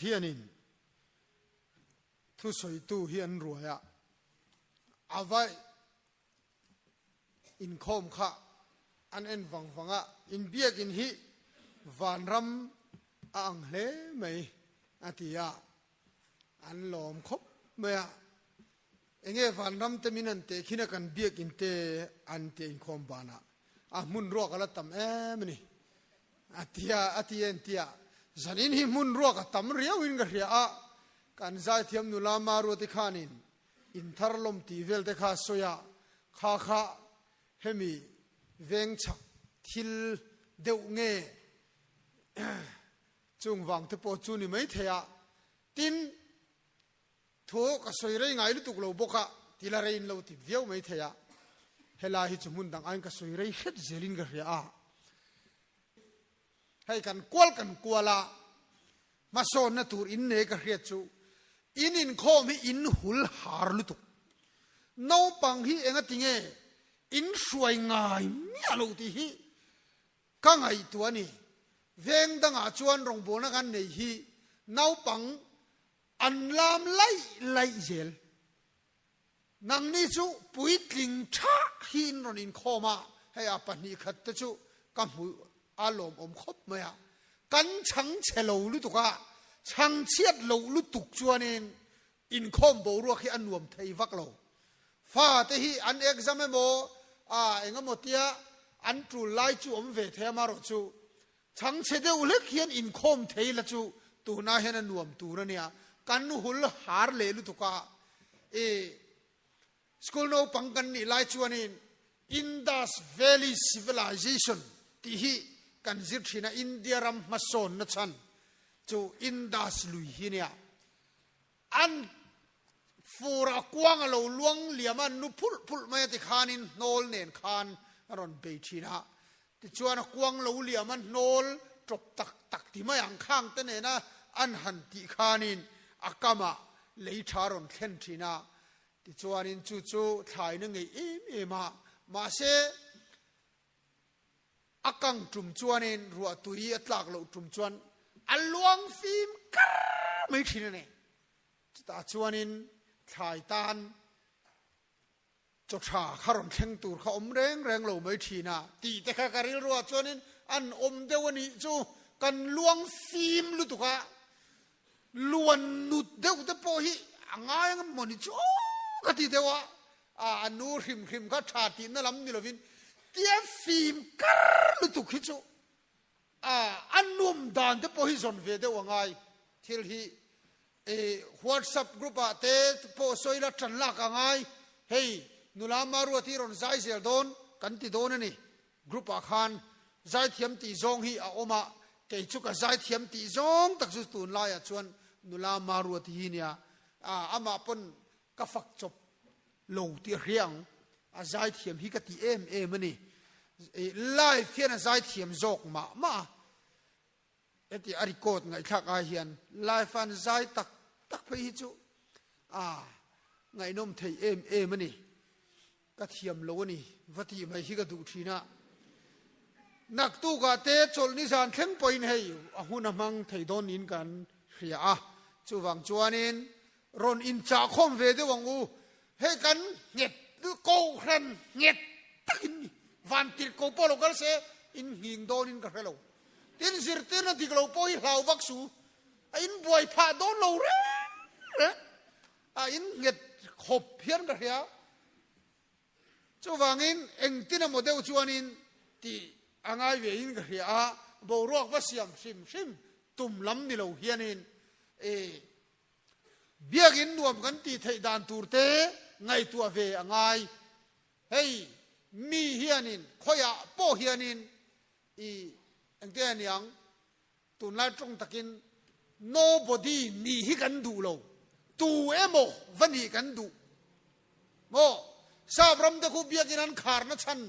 Pathianin thusawitu hi an ruai a, a va inkhawm kha an en vang vang a, inbiakin hi vanram a ang hle mai a ti a, an lawm khawp mai a. Enge vanram te min an teh khin a kan biakin te an tia inkhawm banah a hmun ruak a la tam em a ni a tia a ti en tia zanin hi hmun ruak a tam riau in ka hria a kan zaithiam nula Maruati khanin inthar lawm tih vel te kha a sawi a kha kha hemi veng chhak thil deuh nge chung vang te pawh chu ni mai thei a tin Thu ka sawi rei ngai lutuk lo bawk a, ti la reiin lo tip viau mai thei a, helai hi chu hmun dang aiin ka sawi rei hret zelin ka hria a. Hei kan kual kan kual a, hmasawnna tur in nei ka hriat chu in inkhawm hi in hul har lutuk. Naupang hi engati nge in hruai ngai miah lo tih hi Ka ngaihtuah a ni. Veng dangah chuan rawngbawlna kan nei hi naupang an lam laih laih zel. Nangni chu puitling tha hi in rawn inkhawm a, hei a 2 khat te chu ka hmu a lawmawm khawp mai a. Kan chhang chhe lo lutuk a, chhang chhiat loh lutuk chuanin inkhawm boruak hi a nuam thei vak lo. Fa te hi an exam emaw a eng emaw tia an tul lai chu awm ve thei a, amaherawhchu chhangchhe deuh hlek hian inkhawm thei la chu tunah hian a nuam tur a nia. Kan hul har leh lutuk a, i school naupang kan nih lai chuanin Indus Valley Civilization tih hi kan zir thin a, India ram hmasawnna chhan chu Indus lui hi a nia. An fur a kuang a lo luang liam a, nu phulh phulh mai a ti khanin hnawl nen khan a rawn bei thin a. Tichuan a kuang lo liam a hnawl tawp tak tak ti mai ang khang te nena an han tih khanin a kamah lei tha a rawn thlen thin a. Tichuanin chu chu thlaina ngei em em a, mahse A kang tum chuanin ruah tui a tlak loh tum chuan a luang fim kar mai thin a ni. Chutah chuanin thlai tan chaw tha kha rawn thleng tur kha awm reng reng lo mai thin a tih te kha ka rilruah chuanin an awm deuh a nih chu kan luang fim lutuk a, luan nut deuh te pawh hi a ngai ang emaw ni chu ka ti deuh a, a nu hrim hrim kha tha tihna lam ni lovin tia fim kar lutuk hi chu a a num dan te pawh hi zawn ve deuh a ngai thil hi e WhatsApp group ah te pawh sawi la tan lak a ngai hei nula Maruati rawn zai zel dawn kan ti dawn a ni group ah khan zaithiam tih zawng hi a awm a kei chu ka zaithiam tih zawng tak chu tunlai ah chuan nula Maruati hi nia a amah pawn Ka fak chawp lo tih a hria ang, a zaithiam hi ka ti em em a ni. Live hian a zaithiam zawk mah mah a, heti a record ngaihthlak ai hian live a an zai tak tak phei hi chu a ngaihnawm thei em em a ni. Ka thiam lo a ni, va tih mai hi ka duh thin a. Naktukah te chawlh nizan thleng pawhin hei a hun a hmang thei dawn niin kan hria a, chuvang chuanin rawn inchahkhawm ve deuh ang u. Hei kan nghet kohhran nghet takin ni, van tirh ko pawh lo kal se in nghing dawnin ka hre lo. Tin, zirtirna dik lo pawh hi hlau vak su, a inbuai phah dawn lo reng reng. A in nghet khawp hian ka hria. Chuvangin engtin emaw deuh chuanin tih a ngai ve in ka hria a, boruak va siam hrim hrim tum lam ni lo hianin e biakin nuam kan tih theih dan tur te ngaihtuah ve a ngai. Hei mi hianin khawiah pawh hianin i engtin a niang Tunlai tawng takin nobody nih hi kan duh lo, tu emaw va nih kan duh maw? Sap ram te khu biakin an kharna chhan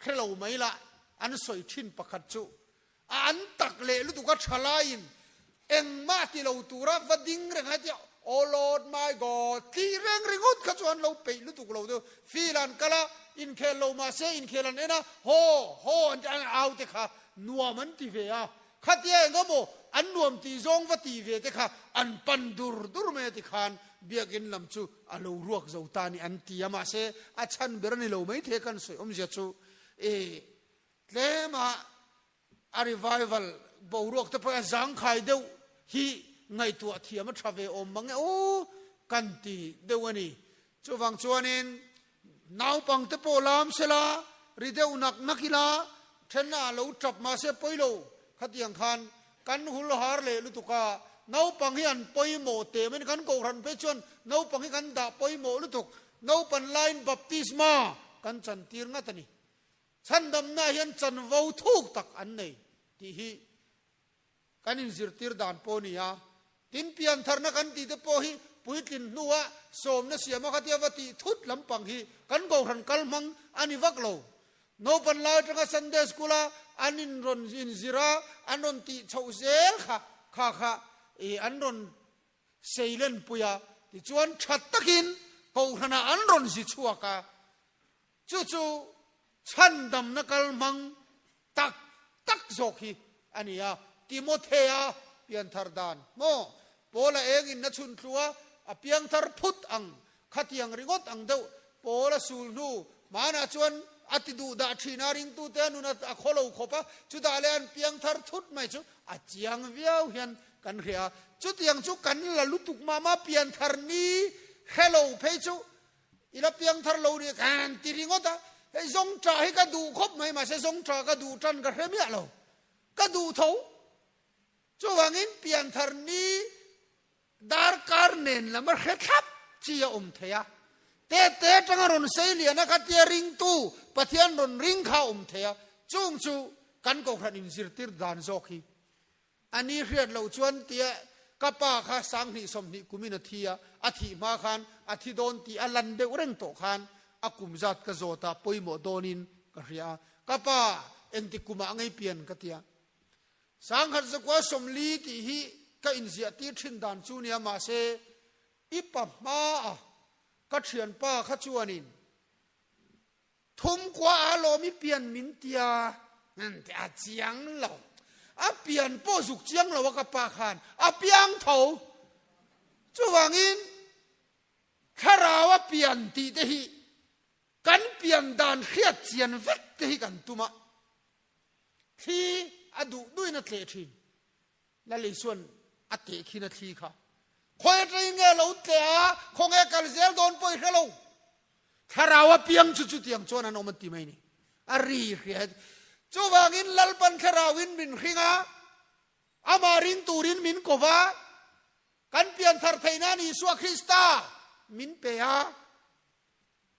hre lo mai lah, an sawi thin pakhat chu a an tak leh lutuk a tha laiin engmah ti lo tura va ding reng a tia Oh Lord my God tih reng ringawt kha chu an lo peih lutuk lo deuh, feel an kal a, inkhel lo mahse inkhel an en a, haw haw an ti an au te kha Nuam an ti ve a, khatia eng emaw an nuam tih zawng va tih ve te kha an pan dur dur mai a ti khan biakinn lam chu a lo ruak zo ta a ni an ti a, mahse a chhan ber a ni lo maithei kan sawi awmzia chu e tlema a revival boruak te pawh a zangkhai deuh hi ngaihtuah thiam a tha ve awm mang e aw kan ti deuh a ni. Chuvang chuanin naupang te pawh lam sela ri deuh nak nak ila thenna a lo tap mahse pawi lo khatiang khan kan hul har leh lutuk a, naupang hi an pawimawh teh mai a ni. Kan kohhran phei chuan naupang hi kan dah pawimawh lutuk, naupan laiin baptisma kan chantir ngat a ni. Chhandamna hian chanvo thuk tak an nei tih hi kan inzirtir dan pawh a ni a. Tin, piantharna kan tih te pawh hi puitlin hnua sawmna siama khatia va tih thut lampang hi kan kohhran kal hmang a ni vak lo. Naupan lai atanga Sunday School-a an inrawn inzir a, an rawn tih chhoh zel kha kha kha an rawn seilenpui a, tichuan tha takin kohhranah an rawn zi chhuak a. Chu chu chhandamna kalhmang tak tak zawk hi a ni a, Timothea pianthar dan maw? Paula engin na chhun thlu a, a piangthar phut ang, khatiang ringawt ang deuh Paula sul hnu hmanah chuan a ti duh dah thin a, ringtute a nun a khaw lo khawp a, chutah leh an piangthar thut mai chu a chiang viau hian kan hria a, chutiang chu kan la lutuk mah mah pianthar ni hre lo phei chu I la piang thar lo nih khan ti ringawt a, hei zawng tah hi ka duh khawp mai mahse zawng tah ka duh tan ka hre miah lo, ka duh tho. Chuvangin pian thar ni darkar nen lam a hre thlap chi a awm thei a, te te atanga rawn sei lian a khatia ringtu Pathian rawn ring kha a awm thei a, chung chu kan kohhran inzirtir dan zawk hi A ni hriat loh chuan tia ka pa kha 20 20 kumin a thi a, a thih hma khan a thi dawn tih a lan deuh reng tawh khan a kum zat ka zawt a, pawimawh dawnin ka hria a, ka pa engti kumah ngei pian ka tia. 1000 zakua 40 tih hi ka inziah tir thin dan chu nia mahse i pa hmaa ka thianpa kha chuanin Thumkua a lawm i pian min tia a chiang lo. A pian pawh zuk chiang lo a ka pa khan a piang tho. Chuvangin thlarau a pian tih te hi kan pian dan hriat chian vek te hi kan tum a. Thli a duh duhin a tleh thin. Lal Isua'n a teh khin a thli kha. Khawi atangin nge lo tleh a, khawnge kal zel dawn pawh i hre lo. Thlarau a piang chu chutiang chuan an awm an ti mai ni. A ri hria. Chuvangin Lalpan thlarauin min hring a, amah ring turin min ko va, kan pianthar theih nan Isua Krista min pe a.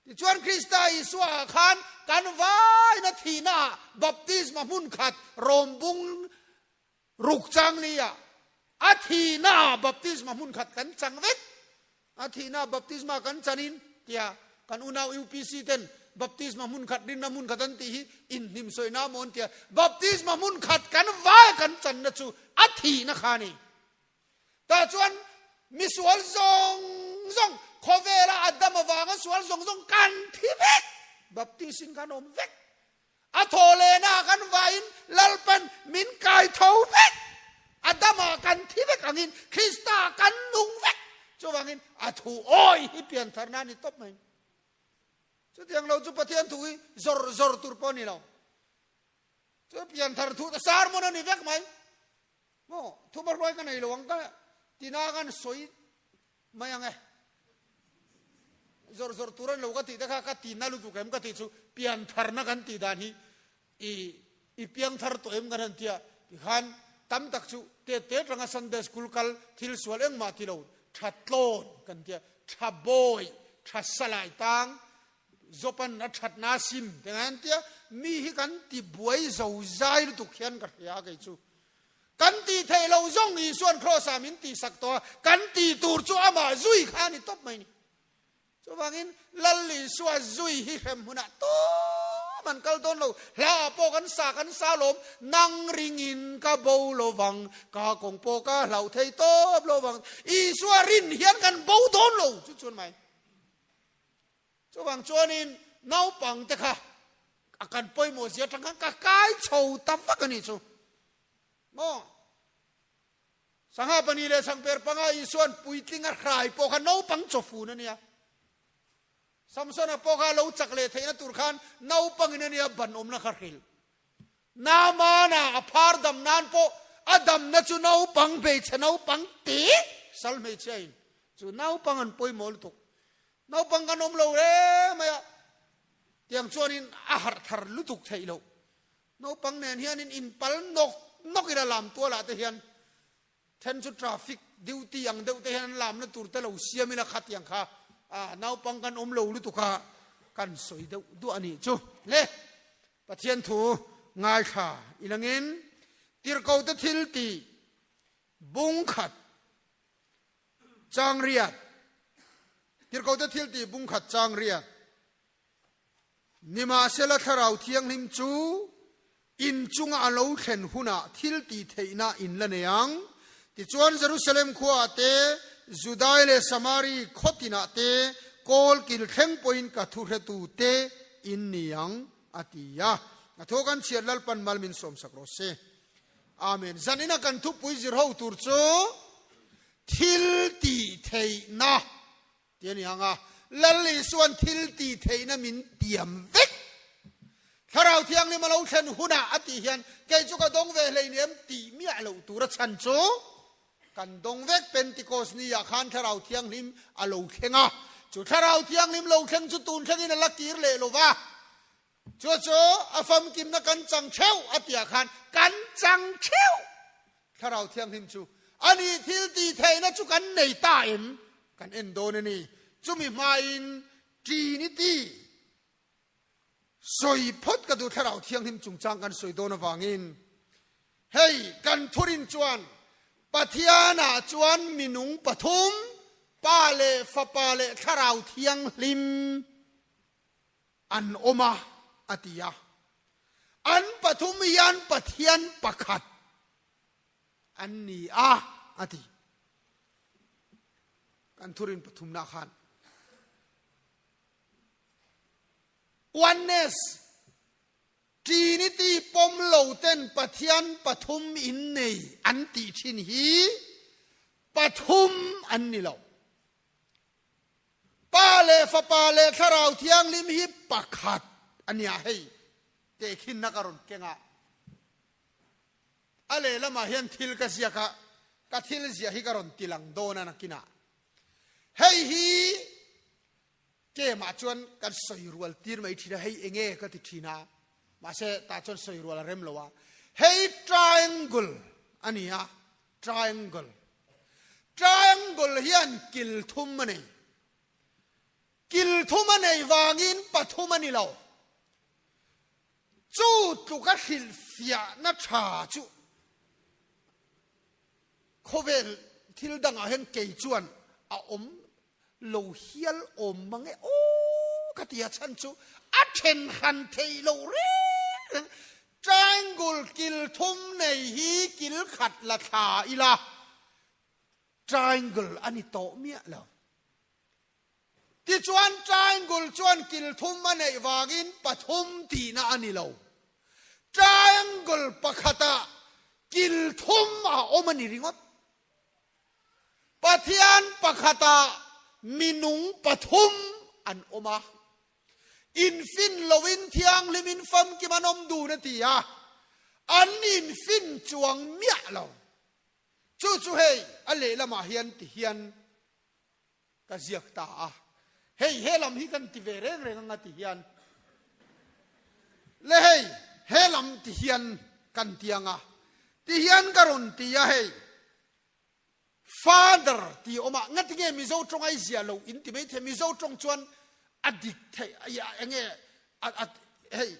Tichuan Krista Isua ah khan kan vaina thihna ah baptisma hmun khat rawmbung Ruk chang li ah a thihna ah baptisma hmun khat kan chang vek. A thihna ah baptisma kan chan in tiah kan unau UPC ten baptisma hmun khat rinna hmun khat an tih hi inhnim sawina maw an tia. Baptisma hmun khat kan vai kan channa chu a thihna kha a ni. Tah chuan misual zawng zawng khawvela Adam avanga sual zawng zawng kan thi vek. Baptist in kan awm vek. A thaw lehna ah kan vaiin Lalpan min kai tho vek. A dam ah kan thi vek angin Krista ah kan nung vek. Chuvangin a thu awi hi piantharna a ni tawp mai. Chutiang lo chu Pathian thu hi zawr zawr tur pawh a ni lo. Chu pianthar thu sermon a ni vek mai. Maw thuma hruai ka nei lo ang ka tina kan sawi mai ang e. Zawr zawr tur an lo ka tih te kha ka ti na lutuk em ka tih chu piantharna kan tih dan hi i i piangthar tawh em kan han tia tikhan tam tak chu te te atanga Sunday school kal thil sual engmah ti lo tha tlawn kan tia tha bawi tha salai tang Jopan a thatna sim te ngai an tia mi hi kan ti buai zo zai lutuk hian ka hria kei chu. Kan tih theih loh zawng Isua'n Kraws-ah min tihsak tawh a, kan tih tur chu amah zui kha a ni tawp mai ni. Chuvangin Lal Isua zui hi hrem hmunah tum an kal dawn lo. Hlaah pawh kan sa kan sa lawm, nang ringin ka bo lo vang, ka kawng pawh ka hlauh thei tawp lo vang. Isua rin hian kan bo dawn lo chu chuan mai. Chuvang chuanin naupangte kha a kan pawimawh zia atang khan ka kai chho ta vak a nih chu. Maw? Sangha pani leh chhangper panga Isuan puitling a hrai pawh kha naupang chawfun a nia. Samsona pawh kha lo chak leh theihna tur khan naupangin a nia ban awmna kha hrilh. Naamana a phar dam nan pawh a damna chu naupang hmeichhe naupang te sal hmeichhia in chu naupang an pawimawh lutuk. Naupang kan awm lo reng mai a, tiang chuanin a harh thar lutuk theih loh. Naupang nen hianin inpal nawk nawk ila lam tualah te hian then chu traffic duty ang deuh te hian an lamna tur te lo siam ila kha tiang kha a naupang kan awm lo lutuk a kan sawi deuh duah a nih chu le. Pathian thu ngaithla ilangin tirhkote thil tih bung khat chang riat tirhkote thil tih bung khat chang riat Nimahsela Thlarau Thianghlim chu in chunga a lo thlen hunah thil tih theihna in la nei ang. Tichuan Jerusalem khuaah te, Judai leh Samari khaw tinah te, kawl kil thleng pawhin ka thuhretu te in ni ang, a ti a. A thaw kan chhiat Lalpan mal min sawmsak rawh se. Amen. Zanina kan thupui zir ho tur chu thil tih theihna Ti a ni ang a, Lal Isuan thil tih theihna min tiam vek. Thlarau Thianghlim a lo thlen hunah a tih hian kei chu ka dawng ve hleinem tih miah loh tur a chhan chu kan dawng vek. Pentecost ni ah khan Thlarau Thianghlim a lo thleng a, chu Thlarau Thianghlim lo thleng chu tun thlengin a la kir leh lo va, chu chu a famkimna kan chang theuh a tih ah khan kan chang theuh. Thlarau Thianghlim chu a nih thil tih theihna chu kan nei ta em? Kan en dawn a ni. Chumi hmain Trinity sawi phawt ka duh Thlarau Thianghlim chungchang kan sawi dawn avangin hei kan thurin chuan Pathianah chuan minung pathum Pa leh Fapa leh Thlarau Thianghlim an awm a, a ti a. An pathum hian Pathian pakhat an ni a, a ti. Kan thurin pathumna khan oneness, Trinity pawm lo ten Pathian pathum in nei an tih thin hi pathum an ni lo. Pa leh Fapa leh Thlarau Thianghlim hi pakhat a nia hei tehkhinna ka rawn keng a. A lehlamah hian thil ka ziak a, ka thil ziah hi ka rawn tilang dawn a nakinah. Hei hi kemah chuan kan sawi rual tir mai thin a, hei enge ka ti thin a, mahse tah chuan sawi rual a rem lo a. Hei triangle a ni a, Triangle. Triangle hian kil thum a nei. Kil thum a nei vangin pathum a ni lo. Chu tluka hrilhfiahna tha chu khawvel thil dangah hian kei chuan a awm lo hial awm mang e aw ka ti a chhan chu a then hran theih loh reng reng triangle kil thum nei hi kil khat la thla ila triangle a ni tawh miah lo tichuan triangle chuan kil thum a neih vangin pathum tihna a ni lo triangle pakhatah kil thum a awm a ni ringawt. Pathian pakhatah minung pathum an awm a, infin loin thianghlimin famkim an awm dun a ti a, an infin chuang miah lo. Chu chu hei a lehlamah hian ti hian Ka ziak ta a, hei he lam hi kan ti ve reng reng anga ti hian le hei he lam ti hian kan ti anga ti hian ka rawn ti a hei father ti awm a ngati nge Mizo tawng ai zia lo in ti mai thei Mizo tawng chuan a dik thei enge hei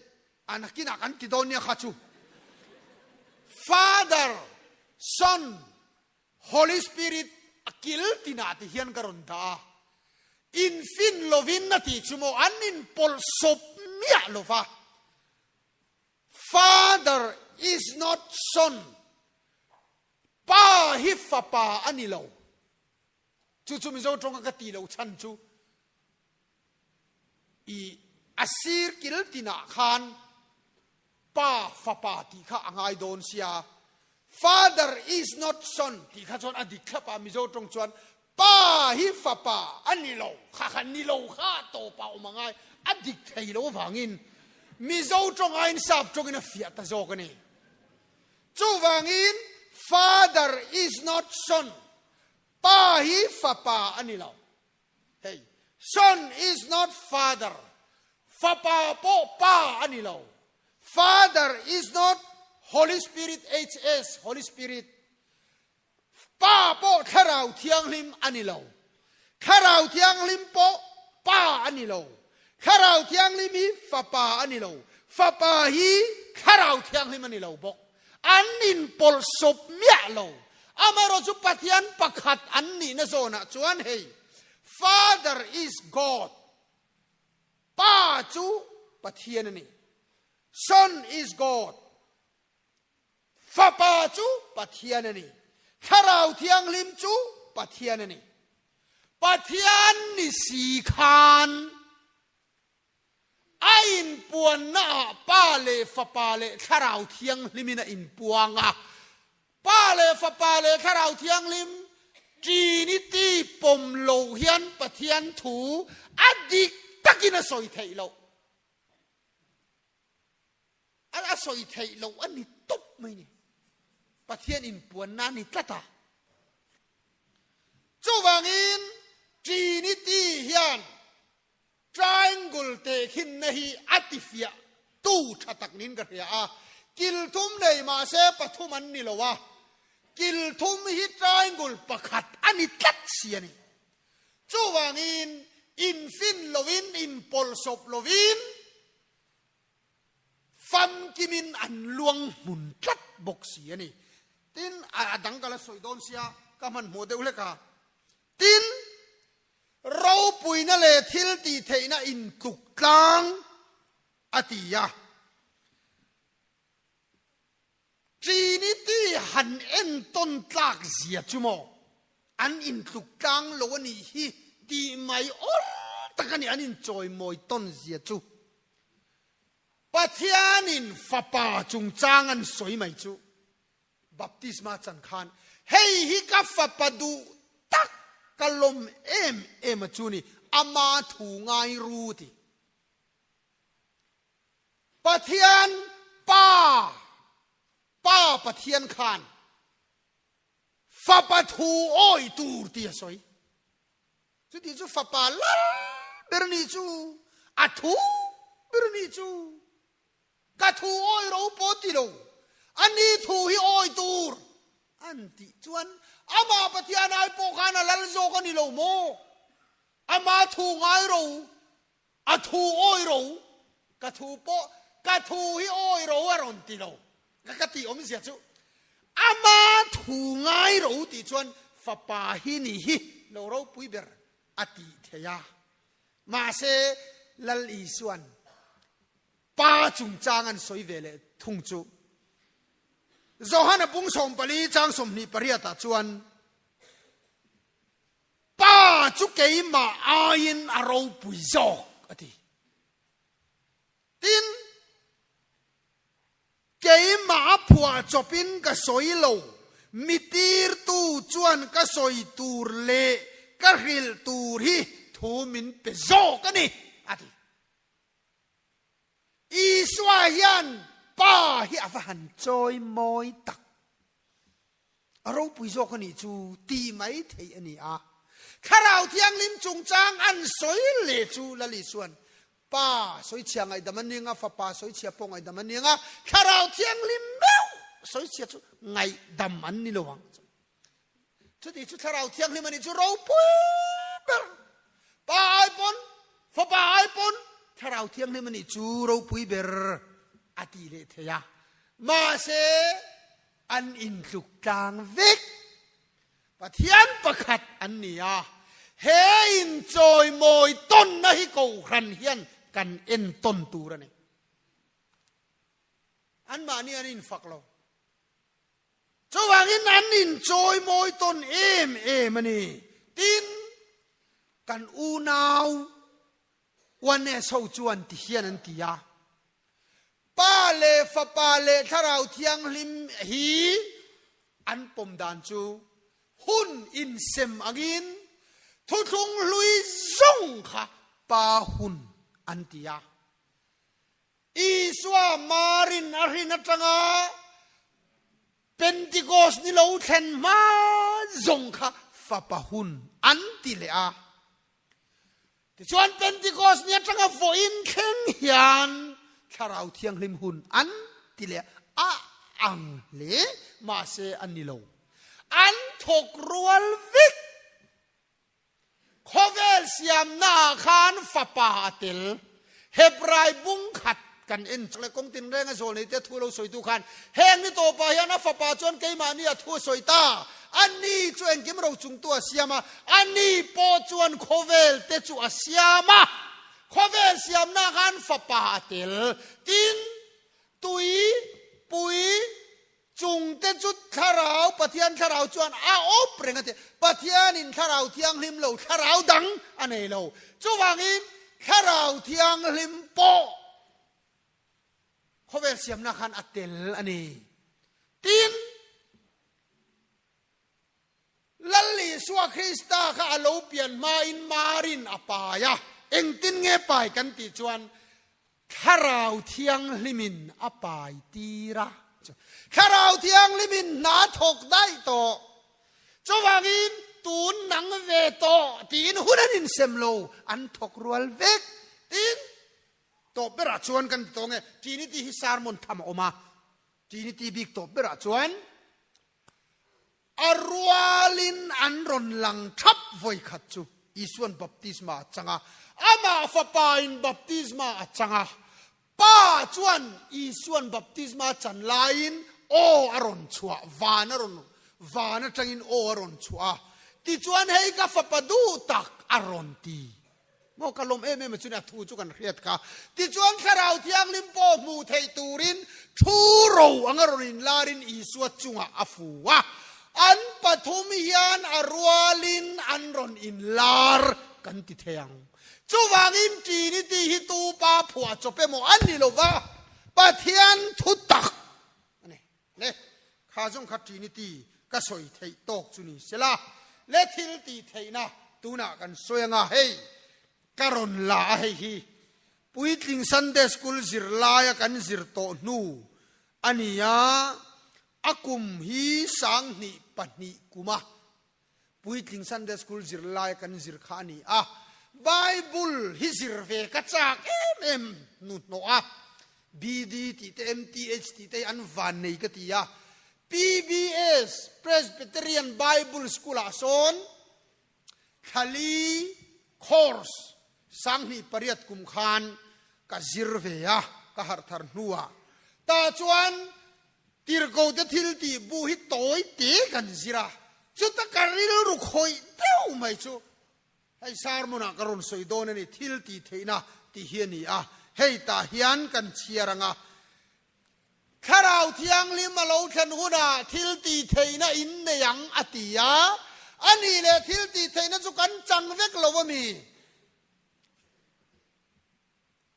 a nakinah kan ti dawn nia kha chu father son Holy Spirit a kil tinah ti hian ka rawn dah a, infin lovin a tih chu maw an inpawlh sawp miah lo va, Father is not Son, Pa hi Fapa a ni lo, chu chu Mizo tawnga ka tih loh chhan chu i a sir kil tinah khan Pa Fapa tih kha a ngai dawn sia. Father is not son tih kha chuan a dik thlap a, Mizo tawng chuan Pa hi fapa a ni lo, kha kha ni lo kha tawp a awm a ngai, a dik thei lo avangin Mizo tawng aiin Sap tawngin a fiah ta zawk a ni. Chuvangin Father is not son, Pa hi fapa a ni lo. Hei, Son is not father, fapa pawh pa a ni lo. Father is not Holy Spirit, HS, Holy Spirit, Pa pawh Thlarau Thianghlim a ni lo. Thlarau Thianghlim pawh Pa a ni lo. Thlarau Thianghlim hi Fapa a ni lo. Fapa hi Thlarau Thianghlim a ni lo bawk. An inpawlhsawp miah lo. Amaherawhchu Pathian pakhat an nihna zawnah chuan hei, Father is God, Pa chu Pathian a ni, Son is God, Fapa chu Pathian a ni, Thlarau Thianghlim chu Pathian a ni. Pathian ni si khan A inpuannaah Pa leh Fapa leh Thlarau Thianghlimin a inpuang a. Pa leh Fapa leh Thlarau Thianghlim Trinity pawm lo hian Pathian thu a dik takin a sawi theih loh. A sawi theih loh a ni tawp mai ni. Pathian inpuanna a ni tlat a. Chuvangin Trinity hian Triangle tehkhinna hi a tifiah tu tha tak niin ka hria a, kil thum nei mahse pathum an ni lo a, kil thum hi triangle pakhat a ni tlat si a ni. Chuvangin infin lovin inpawlhsawp lovin famkimin an luang hmun tlat bawk si a ni. Tin, a dang ka la sawi dawn sia, ka hmanhmawh deuh hlek a. Tin, Ropuina leh thil tih theihna intluk tlang a ti a. Trinity han entawn tlak zia chu maw an intluk tlang lo a nih hi tih mai awl tak a ni an inchawimawi tawn zia chu. Pathianin Fapa chungchang an sawi mai chu. Baptisma chan khan, Hei hi ka fapa duh tak, ka lawm em em a chu ni, ama thu ngai ru ti. Pathian Pa, Pa Pathian khan fapa thu awi tur ti a sawi. Chuti chu fapa lal ber ni chu, a thu ber ni chu. Ka thu awi ro pawh ti lo, a ni thu hi awi tur an tih chuan amah Pathian ai pawh khan a lal zawk a ni lo maw? Ama thu ngai ro, a thu awi ro, ka thu pawh ka thu hi awi ro a rawn ti lo. Ka ka tih awmzia chu ama thu ngai ro tih chuan fapa hi ni hi lo ropui ber a tih thei a. Mahse Lal Isuan Pa chungchang an sawi ve leh thung chu Johana pung 14 chang 28 ah chuan Pa chu keimah aiin a ropui zawk a ti. Tin, keimah a phuah chawpin ka sawi lo, mi tirtu chuan ka sawi tur leh ka hrilh tur hi thu min pe zawk a ni a ti. Isua hian Pa hi a va han chawi mawi tak. A ropui zawk a nih chu ti mai theih a ni a. Thlarau Thianghlim chungchang an sawi leh chu Lal Isuan Pa sawichhia ngaihdam a ning a, Fapa sawichhia pawh ngaihdam a ning a, Thlarau Thianghlim meuh sawichhia chu ngaihdam an ni lo ang. Chuti chu Thlarau Thianghlim a nih chu ropui ber. Pa ai pawn, Fapa ai pawn Thlarau Thianghlim a nih chu ropui ber a ti leh thei a. Mahse, an intluk tlang vek. Pathian pakhat an ni a, he inchawimawi tawnna hi Kohhran hian kan entawn tur a ni. Anmahni an infak lo. Chuvangin an inchawimawi tawn em em a ni. Tin, kan unau Oneness ho chuan ti hian an ti a, Pa leh Fapa leh Thlarau Thianghlim hi An pawm dan chu hun insem angin thuthlung hlui zawng kha Pa hun an ti a. Isua Marin a hrin atanga Pentikos ni lo thlen hma zawng kha Fapa hun an ti leh a. Tichuan Pentikos ni atanga vawiin thleng hian Thlarau Thianghlim hun an ti leh a ang hle, mahse a ni lo. An thawk rual vek. Khawvel siamnaah khan Fapa a tel. Hebrai bung khat kan en chak leh kawng tinrenga zawlneite thu lo sawitu khan heng ni tawpah hian a Fapa chuan keimahni a thu a sawi ta. Ani chu engkim ro chungtu a siam a, ani pawh chuan khawvel te chu a siam a. Khawvel siamnaah khan Fapa a tel. Tin, tui, pui, Chungte chu Thlarau, Pathian Thlarau chuan a awp reng a ti. Pathianin Thlarau Thianghlim lo, Thlarau dang a nei lo. Chuvangin Thlarau Thianghlim pawh khawvel siamna khan a tel a ni. Tin, Lal Isua Krista kha a lo pian hmain Marin a pai a, engtin nge pai kan tih chuan Thlarau Thianghlimin a pai tir a. Thlarau Thianghlimin hna thawk daih tawh. Chuvangin tun nang ve tawh tiin hun an insem lo, an thawk rual vek. Tin, tawp berah chuan kan ti tawh nge, Trinity hi sermon tham a awm a, Trinity bik tawp berah chuan A rualin an rawn lang thap vawikhat chu Isua'n baptisma a chang a, amah Fapain baptisma a chang a. Pa chuan Isua'n baptisma a chan laiin aw a rawn chhuah, van a rawn, van atangin aw a rawn chhuah a. Tichuan hei ka Fapa duh tak a rawn ti. Maw ka lawm em em a chu ni a thu chu kan hriat kha. Tichuan Thlarau Thianghlim pawh hmuh theih turin thu ro anga rawn inlarin Isua chungah a fu a. An pathum hian a rualin an rawn inlar kan ti thei ang. Chuvangin Trinity hi tu pa phuah chawp emaw a ni lo va, Pathian thu tak a ni. Le, kha zawng kha Trinity ka sawi theih tawk chu ni sela, le thil tih theihna tunah kan sawi anga hei ka rawn la a hei hi puitling Sunday School zir laia kan zir tawh hnu a ni a, a kum hi 2002 kuma Puitling Sunday School zirlai kan zir kha a ni a, Bible hi zir ve ka chak em em nu hnawh a, BD tih te MTH tih te hi an van nei ka ti a, PBS, Presbyterian Bible School ah sawn thlali course 2008 kum khan ka zir ve a, ka harh thar hnuah tah chuan Tirhkote thil tih bu hi tawi te kan zir a, chuta ka rilru khawih deuh mai chu hei sermon-ah ka rawn sawi dawn a ni, thil tih theihna tih hi a ni a, hei tah hian kan chhiar ang a, Thlarau Thianghlim a lo thlen hunah thil tih theihna in nei ang a ti a, a nih leh thil tih theihna chu kan chang vek lo a mi?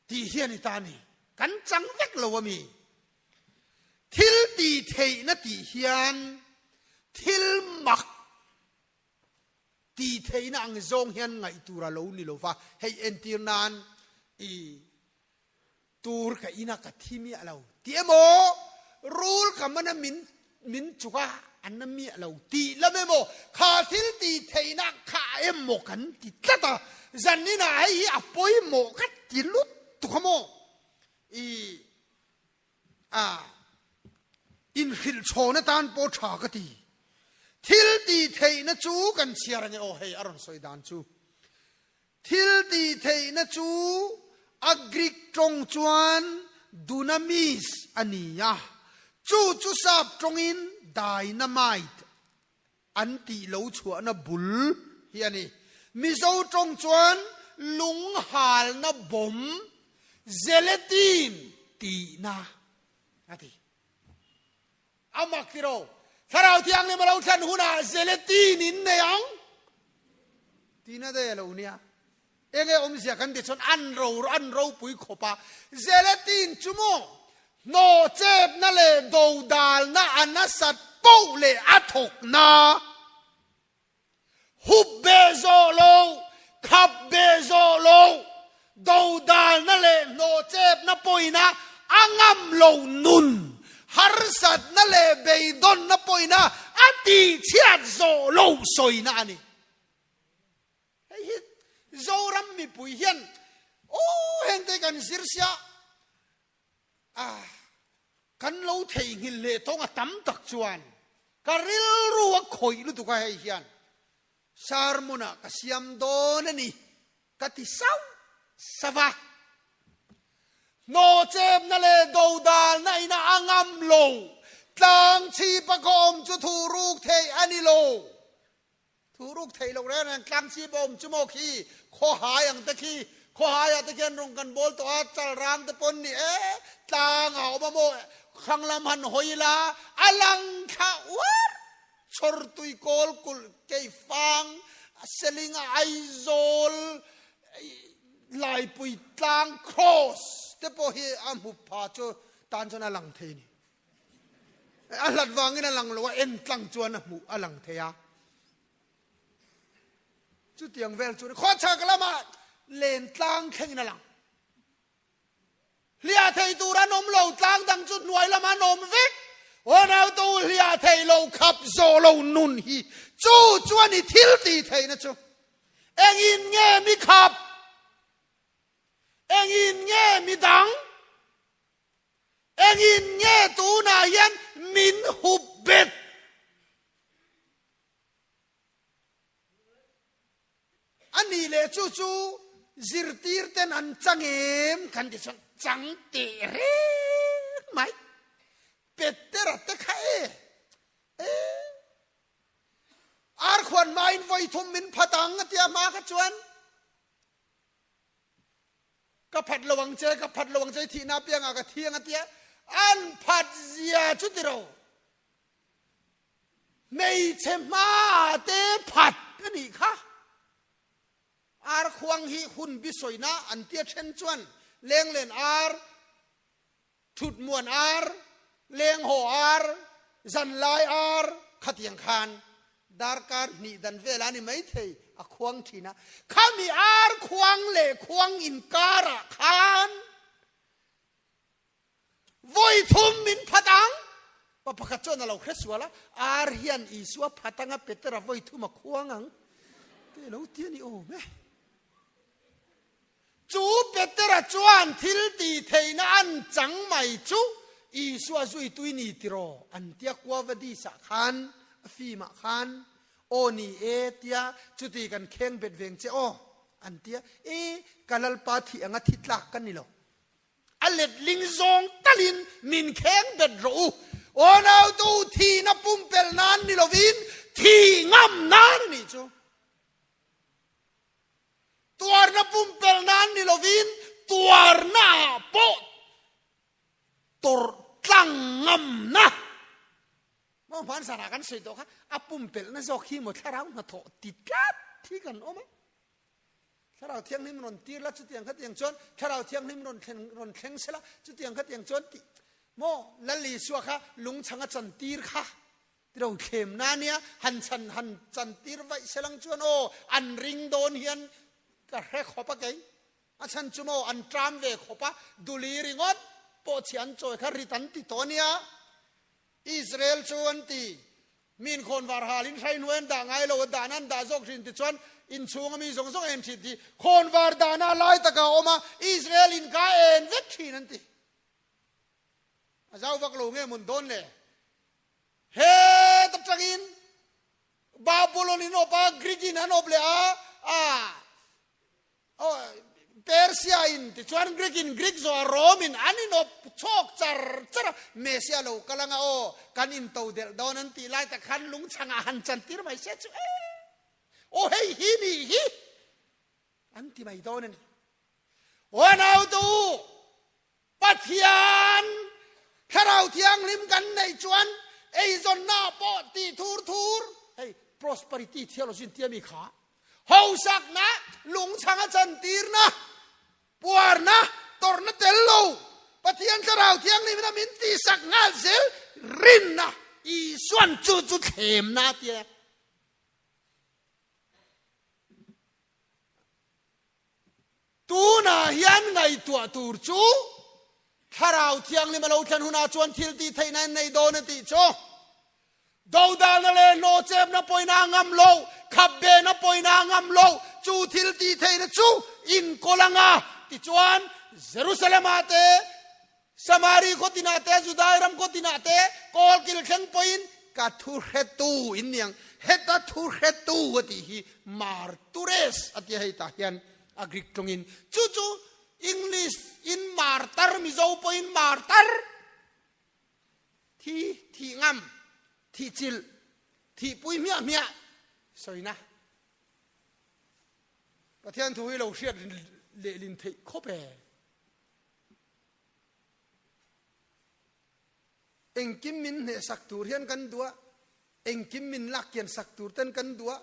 Tih hi a ni ta a ni. Kan chang vek lo a mi? Thil tih theihna tih hian thil mak tih theihna ang zawng hian ngaih tur a lo ni lo va. Hei entir nan i tur ka ina ka thi miah lo tih emaw, rul ka man a min min chuk a an na miah lo tih lam emaw, kha thil tih theihna kha emaw kan ti tlat a. Zaninah hei hi a pawimawh ka ti lutuk a maw? I a inhrilh chhawn atan pawh tha ka ti. Thil tih theihna chu kan chhiar ange aw hei a rawn sawi dan chu. Thil tih theihna chu a Greek tawng chuan dunamis a ni a, chu chu sap tawngin dynamite An tih lo chhuahna bul hi a ni. Mizo tawng chuan lunghalna bawm, gelatine, tihna a ti. A mak tiro, Thlarau Thianghlim a lo thlen hunah gelatine in nei ang tihna daih a lo nia. Enge awmzia kan ti chuan an ro an ropui khawp a, gelatine chu maw hnawh chepna leh dodalna a nasat. poh leh a thawk na. Hup beh zawh lo, khap beh zawh lo, dodalna leh hnawhchepna pawhina a ngam lo nun, harsatna leh beidawnna pawhina a tihchhiat zawh lo sawina a ni. Hei hi Zoram mipui hian aw hengte kan zir sia a kan lo theihnghilh leh tawng a tam tak chuan ka rilru a khawih lutuk a hei hian sermon ah ka siam dawn a ni ka ti sauh sauh a. Hnawhchepna leh dodalna ina a ngam lo, tlang chhip a khawm chu thu ruk theih a ni lo. Thu ruk theih loh reng reng tlang chip a awm chu maw khi khawhai ang te khi khawhai ah te khian rawn kan bawl tawh a chalrang te pawn ni e tlang a awm a maw hrang lam han hawi ila a lang thla uar chhawr tui kawl kulh keifang seling a Aizawl Laipui tlang cross te pawh hi a hmu pha chu tan chuan a lang thei a ni. A hlat vangin a lang lo a, en tlang chuan a hmuh a lang thei a. Chutiang vel chu khawchhak lamah len tlang thlengin a lang. Hliah thei tur an awm lo, tlang dang chu hnuai lamah an awm vek. Aw nautu hliah thei lo khap zawh lo nun hi chu chuan i thil tih theihna chu engin nge mi khap? Engin nge mi dang? Engin nge tunah hian min hup bet? A nih leh chu chu zirtir ten an chang em kan ti chuan chang teh reng mai. Petera te kha e e arkhuan hmain vawi thum min phat ang a tia hma kha chuan Ka phat lo ang che, ka phat lo ang che, thihna piangah ka thi ang a tia. An phat zia chu ti ro. Hmeichhe hmaah te phat a nih kha. Ar khuang hi hun bi sawina an tia then chuan lenglen ar, thutmuan ar, lenghaw ar, zanlai ar khatiang khan darkar hnih dan vel a ni maithei a khuang thin a. Khami ar khuang leh khuang inkarah khan vawi thum min phat ang. Pa pakhat chuan a lo hre sual a, ar hian Isua phat anga Petera vawi thum a khuang ang tih a lo ti a ni awm e. Chu Petera chuan thil tih theihna an chang mai chu Isua zuitui ni tiraw an tia Kuavadis-ah khan a film-ah khan aw ni e tia chuti kan kheng bet veng che aw an tia e ka Lalpa thih anga thi tlak ka ni lo a letling zawng talin min kheng bet rawh u aw nautu thihna pumpelh nan ni lovin thi ngam nan a nih chu. Tuarna pumpelh nan ni lovin tuarna ah pawh tawrh tlang ngamna maw hman sarah kan sawi tawh kha a pumpelhna zawk hi maw thlarau hnathawh ti tlat hi kan awm a. Thlarau Thianghlim rawn tir la chutiang khatiang chuan Thlarau Thianghlim rawn thlen rawn thleng sela chutiang khatiang chuan tih maw Lal Isua kha lungchhang a chan tir kha Tiro thlemna nia han chan han chantir vaih selang chuan aw an ring dawn hian ka hre khawp a kei. A chhan chu maw an tram ve khawp a, duli ringawt pawh chhi an chawi kha rit an ti tawh nia. Israel chu an ti, mi inkhawnvar hal in hrai hnuai an dah ngai lo a dahna an dah zawk thin ti chuan inchhung a mi zawng zawng en thin ti, khawnvar dahna lai takah a awm a, Israel in ka en vek thin an ti. A zau vak lo nge mawn dawn le? Het atangin Babylon in awp a, Greek in an awp leh a, a Persia in tichuan Greek in Greek zawh a Rome in an in awp chhawk char char a, Messia lo kal anga aw kan in to delh dawn an tih lai tak khan lungchhangah han chantir mai se chu e aw hei hi ni hi an ti mai dawn a ni. Aw nautu Pathian Thlarau Thianghlim kan neih chuan eizawnna pawh tih thur thur, hei prosperity theology an tia mi kha, hausakna, lungchhanga chantirna, puarna, tawrhna tel lo, Pathian Thlarau Thianghlimin a min tihsak nghal zel rinna. Isuan chu chu thlemna a tia. Tunah hian ngaihtuah tur chu Thlarau Thianghlim a lo thlen hunah chuan thil tih theihna in nei dawn a tih chu dodalna leh hlawhchepna pawina a ngam lo, khapbehna pawina a ngam lo, chu thil tih theihna chu inkawl anga tichuan Jerusalem-ah te, Samari khaw tinah te, Judai ram khaw tinah te, kawlkil thleng pawhin ka thu hretu in niang. Heta thu hretu a tih hi martures a tia hei tah hian a Greek tawngin chu chu English in martar Mizo pawhin martar thi thih ngam thih chilh thih pui hmiah hmiah sawina Pathian thu hi lo hriat lehlin theih khawp e. Engkim min hnehsak tur hian kan duh a, engkim min lak kian sak tur ten kan duh a,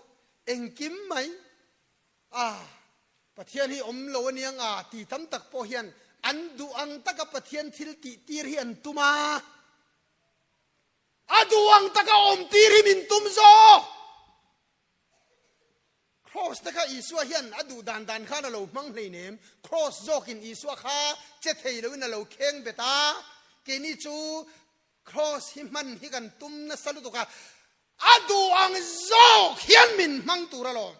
engkim mai a Pathian hi awm lo aniang a ti tam tak pawh hian an duh ang taka Pathian thil tih tir hi an tum a. A duh ang taka awm tir hi min tum zawk. Kraws te kha Isua hian a duh dan dan khan a lo hmang hleinem. Kraws zawkin Isua kha che thei loin a lo kheng bet a. Keini chu kraws hi hman hi kan tum nasa lutuk a, a duh ang zawk hian min hmang tur alawm.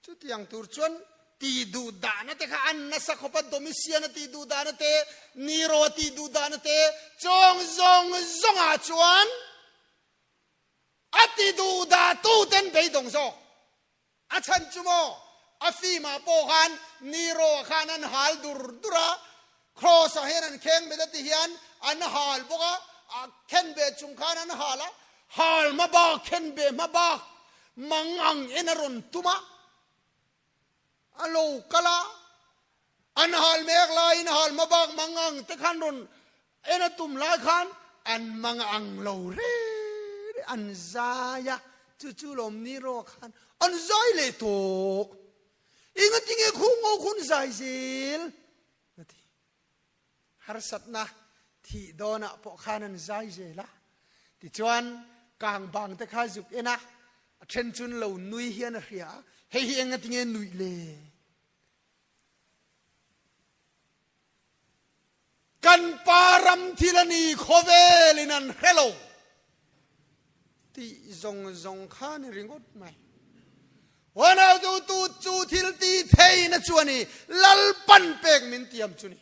Chutiang tur chuan ti duh dahna te kha an nasa khawp a, Domitian-a ti duh dahna te, Nero-a ti duh dahna te, chawng zawng zawngah chuan a ti duh dah tuten beidawng zawk. A chhan chu maw, a film-ah pawh khan Nero-a khan an hal dur dur a, Cross-ah hian an kheng bet a ti hian an hal bawk a, a khen ve chung khan an hal a, hal hma bak, khen ve hma bak mang ang en a rawn tum a, a lo kal a, an hal mek laiin hal hma bak mang ang te khan rawn en a tum lai khan an mang ang lo re re, an zai a, chu chu lawm ni rawh khan an zai leh tawh. Engatinge khung ngo khun zai zel? A ti. Harsatna thih dawnah pawh khan an zai zel a. Tichuan kang bang te kha zuk en a, a then chun lo nui hian a hria a, hei hi engatinge nuih le? Kan pa ram thil a ni khawvelin an hre lo tih zawng zawng kha ni ringawt mai. Huanautu tu chu thil ti theihna chu a ni, Lalpan pek min tiam chu ni.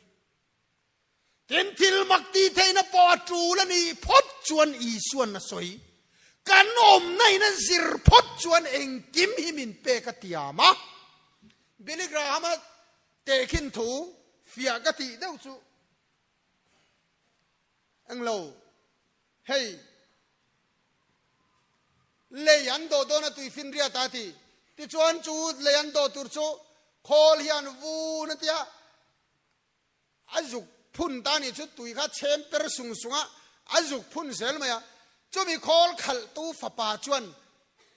Tin, thil mak ti theihna pawh a tul a nih phawt chuan Isuan a sawi. Kan awmna in a zir phawt chuan engkim hi min pek a tiam a. Billy Graham-a Tehkhin thu fiah ka tih deuh chu englo hei lei an dawh dawn a tui finriat a ti tichuan chu lei an dawh tur chu khawl hian vun a tia a zuk phun ta nih chu tui kha chhem per sung sung a a zuk phun zel mai a chumi khawl khalh tu fapa chuan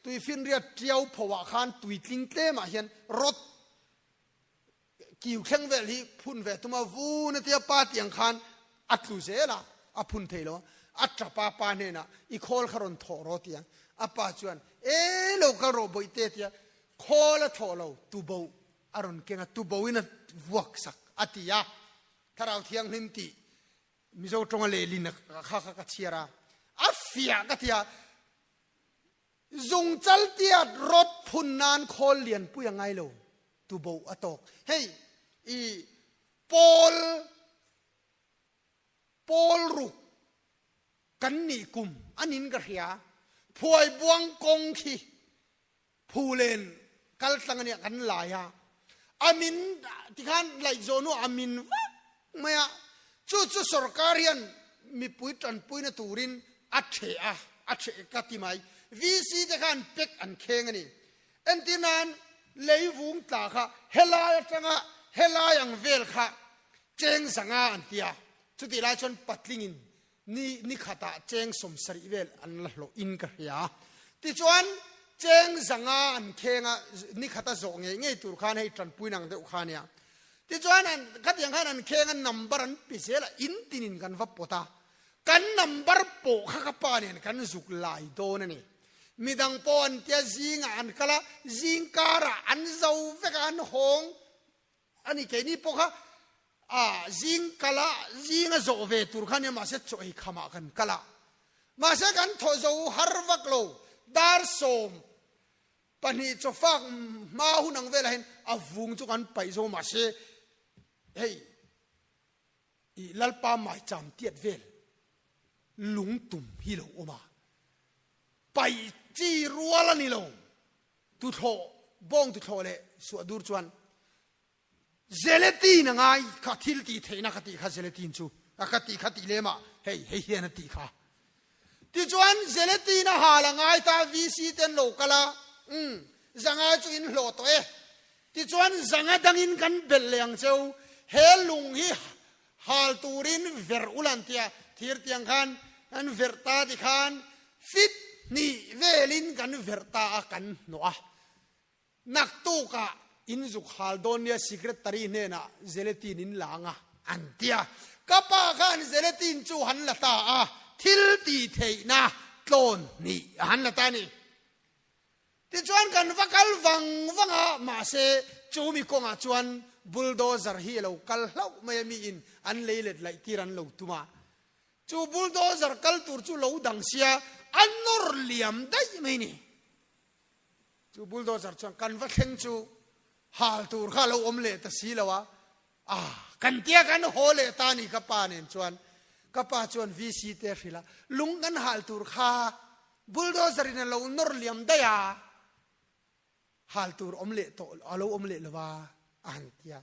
tui finriat tiau pho ah khan tui tling tlem ah hian rawt Kiu thleng vel hi phun ve tum a, vun a tia pa tiang khan a tlu zel a, a phun thei lo a, a tap a pa hnenah i khawl kha rawn thawh rawh tia, a pa chuan e lo kal rawh bawihte tia khawl a thawh lo tubo a rawn keng a, tubo in a vuak sak a ti a, Thlarau Thianghlim tih Mizo tawnga lehlin kha kha ka chhiar a, a fiah ka ti a. Zungchal tiat rawt phun nan khawl lianpui a ngai lo, tubo a tawk. Hei i pawl pawl ruk kan nih kum anin ka hria, phuaibuang kawng khi phulen kal tlang ania kan lai a, a min tikhan laihzawn u a min vak mai a, chu chu sorkar hian mipui tanpuina turin a theh a, a theh ka ti mai. VC te khan pek an kheng a ni. Entir nan leivung tla kha helai atanga helai ang vel kha cheng zanga an ti a, chutih lai chuan patlingin Ni ni khatah cheng 70 vel an la hlawh in ka hria. Tichuan, cheng zanga an kheng a, ni khata zawh ngei ngei tur khan hei tanpui nang deuh kha nia. Tichuan an khatiang khan an kheng a number an pe zel a, in tinin kan va pawt a, kan number pawh kha ka pa nen kan zuk lai dawn a ni. Midang pawh an tia zingah an kal a, zing karah an zo vek a, an hawng a ni. Keini pawh kha a zing kal a, zing a zawh ve tur kha nia mahse chaw ei khamah kan kal a, mahse kan thaw zo har vak lo, dar 12 chawfak hma hun ang velah hian a vung chu kan paih zo mahse hei i Lalpa maicham tiat vel lungtum hi lo awm a, paih chi rual a ni lo, tuthlawh bawng tuthlawh leh suah dur chuan Zeletin a ngai kha thil tih theihna ka tih kha Zeletin chu a ka tih kha tih lem ah hei hei hian a tih kha. Tichuan Zeletin a hal a ngai ta VC te an lo kal a umm zanga chu in hlawh tawh e. Tichuan zanga dangin kan belh leh ang cheu he lung hi hal turin verh ul an tia thir tiang khan an verh ta tikhan fit hnih velin kan verh ta a kan hnawh a. Naktukah in zuk hal dawn nia secretary hnenah Zeletin in la ang a, an ti a. Ka pa khan Zeletin chu han la ta a, thil tih theihna tlawn hnih a han la ta a ni. Tichuan kan va kal vang vang a, mahse chumi kawngah chuan bulldozer hi a lo kal hlauh mai a, miin an lei let laih tir an lo tum a. Chu bulldozer kal tur chu lo dang sia, a nawr liam daih mai ni. Chu bulldozer chuan kan va thleng chu hal tur kha a lo awm leh ta si lo a, ah kan tia kan haw leh ta ni ka pa nen chuan ka pa chuan VC te a hrilh a, lung kan hal tur kha bulldozer in a lo nawr liam daih a, hal tur awm leh tawh a lo awm leh lo a a han ti a,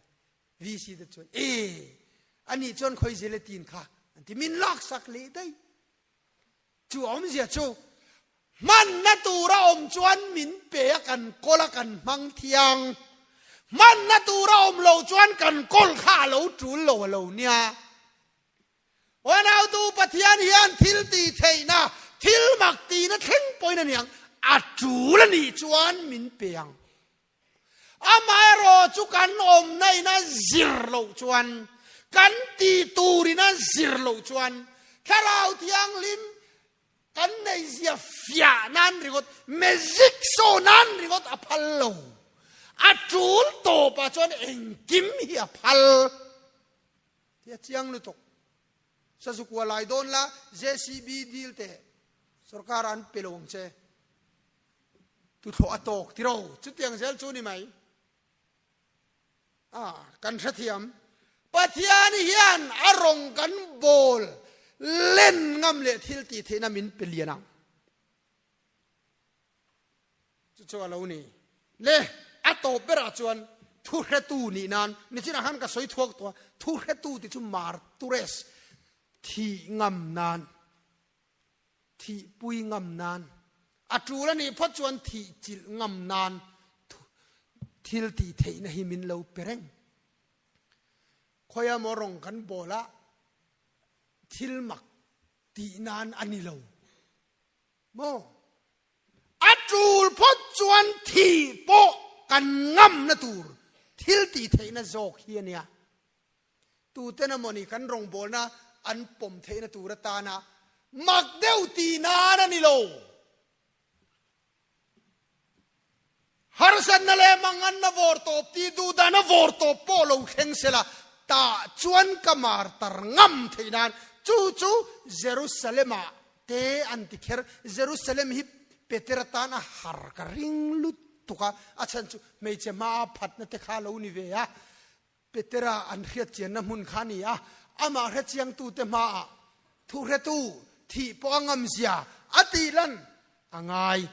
VC te chuan e ani chuan khawi zeletin kha an ti min laksak leh daih. Chu awmzia chu hmanna tur a awm chuan min pe a kan kawl a kan hmang thiang. Hmanna tur a awm lo chuan kan kawl kha a lo tul lo a lo nia. Unautu Pathian hian thil tih theihna, thil mak tihna thleng pawhin a niang, a tul a nih chuan min pe ang. Amaherawh chu kan awmna in a zir loh chuan, kan tih tur in a zir loh chuan Thlarau Thianghlim kan neihzia fiah nan ringawt, magic show nan ringawt a phal lo. A tul tawpah chuan engkim hi a phal. Ti a chiang lutuk. Sazukua lai dawn la JCB deal teh sorkar an pe lo ang che. Tuthlawh a tawk tiro, chutiang zel chu ni mai. A, kan hrethiam. Pathian hian a rawng kan bawl len ngam leh thil tih theihna min pe lian ang. Chu chu a lo ni. Le, a tawp berah chuan thuhretu nih nan, nichinah khan ka sawi thuak tawh a, thuhretu tih chu martures, thih ngam nan. Thihpui ngam nan, a tul a nih phawt chuan thih chilh ngam nan thil tih theihna hi min lo pe reng. Khawia maw rawng kan bawl a, thil mak tih nan a ni lo maw? A tul phawt chuan thih pawh kan ngamna tur thil tih theihna zawk hi a nia. Tuten amawni kan rawngbawlna an pawm theihna tur atana mak deuh tih nan a ni lo. Harsatna leh manganna vawr tawp tih duh dana vawr tawp pawh lo thleng sela, tah chuan ka martar ngam theih nan chu chu Jerusalem-ah te an ti kher. Jerusalem hi Peter atan a har ka ring lutuk a, a chhan chu hmeichhe hmaa phatna te kha lo ni ve a. Petera an hriatchianna hmun kha a ni a, amah hrechiangtute hmaah thuhretu thih pawh a ngamzia a tih lan a ngai.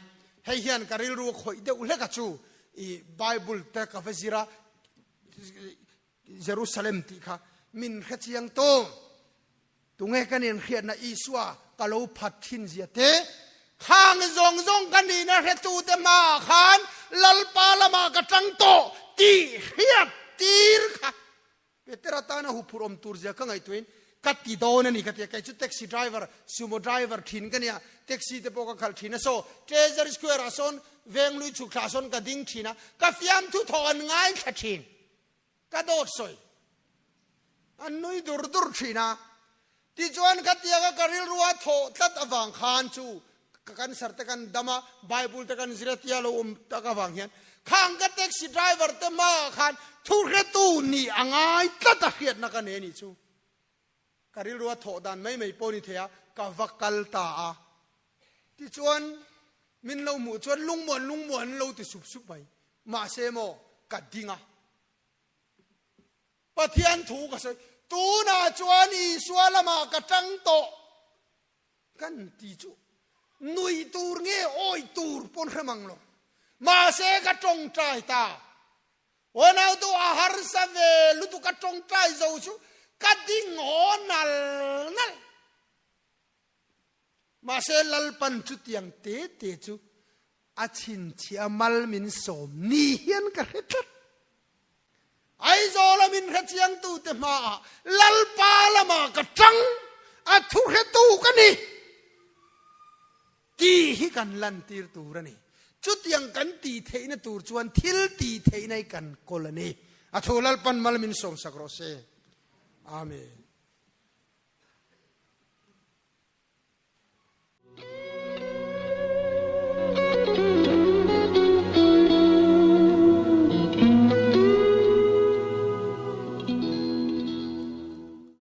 Hei hian ka rilru a khawih deuh hlek a chu i Bible te ka va zir a, Jerusalem tih kha min hrechiang tawng. Tunge ka nen hriatna Isua ka lo phat thin zia te, khang zawng zawng ka nihna hretute hmaah khan Lalpa lamah ka tang tawh tih hriat tir kha Petera tana huphurh awm tur zia ka ngaihtuahin ka ti dawn a ni ka ti a. Kei chu taxi driver, sumo driver thin ka nia, taxi te pawh ka khalh thin a, saw Treasury Square ah sawn Venglui chhuk thlah sawn ka ding thin a, ka fiamthu thawh an ngaithla thin. Ka dawt sawi. An nui dur dur thin a. Tichuan khatianga ka rilrua thawh tlat avang khan chu ka cancer te kan dam a, Bible te kan zir a tia lo awm tak avang hian khang ka taxi driver te hmaah khan thuhretu nih a ngai tlat a hriatna ka nei a nih chu. Ka rilrua thawh dan mai mai pawh ni thei a, ka va kal ta a. Tichuan min lo hmuh chuan lungmuan lungmuan an lo ti sup sup mai. Mahse maw ka ding a. Pathian thu ka sawi, tunah chuan Isua lamah ka tang tawh kan ti chu nui tur nge awi tur pawn hre mang lo. Mahse ka tawngtai ta. Unau tu a harsa ve lutuk ka tawngtai zo chu ka ding haw nal nal. Mahse Lalpan chutiang te te chu a chhinchhiah mal min sawm ni hian ka hre tlat. Aizawla min hrechiangtute hmaah Lalpa lamah ka tang, a thuhretu ka ni tih hi kan lantir tur a ni. Chutiang kan tih theihna tur chuan thil tih theihna hi kan kawl a ni. A thu Lalpan mal min sawmsak rawh se. Amen.